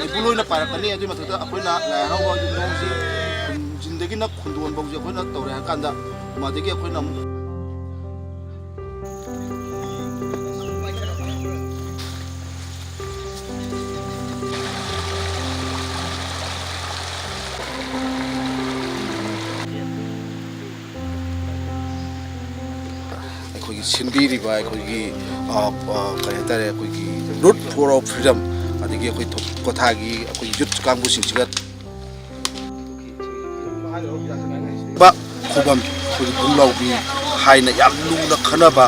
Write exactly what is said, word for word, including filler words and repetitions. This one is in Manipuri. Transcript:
ꯏꯄꯨ ꯂꯣꯏꯅ ꯄꯥꯏꯔꯛꯀꯅꯤ꯫ ꯑꯗꯨꯒꯤ ꯃꯊꯛꯇ ꯑꯩꯈꯣꯏꯅ ꯂꯥꯏ ꯍꯔꯥꯎꯕꯒꯤ ꯃꯑꯣꯡꯁꯤ ꯈꯨꯟꯖꯤꯟꯗꯒꯤꯅ ꯈꯨꯟꯗꯣꯟ ꯐꯥꯎꯁꯦ ꯑꯩꯈꯣꯏꯅ ꯇꯧꯔꯦ ꯍꯥꯏꯔ ꯀꯥꯟꯗ, ꯃꯗꯒꯤ ꯑꯩꯈꯣꯏꯅ ꯑꯃꯨꯛ ꯑꯩꯈꯣꯏꯒꯤ ꯁꯤꯟꯕꯤꯔꯤꯕ ꯑꯩꯈꯣꯏꯒꯤ, ꯑ, ꯑ, ꯀꯔꯤ ꯍꯥꯏꯇꯥꯔꯦ, ꯑꯩꯈꯣꯏꯒꯤ Root for Our Freedom, ꯑꯗꯒꯤ ꯑꯩꯈꯣꯏ ꯊꯣ-, ꯀ꯭ꯋꯥꯊꯥꯒꯤ ꯑꯩꯈꯣꯏ ꯌꯨꯠ ꯀꯥꯡꯕꯨꯁꯤꯡꯁꯤꯒ ꯈꯨꯕꯝ, ꯑꯩꯈꯣꯏꯒꯤ ꯄꯨꯝꯂꯥꯎꯕꯤ ꯍꯥꯏꯅ ꯌꯥꯝ ꯂꯨꯅ ꯈꯟꯅꯕ꯫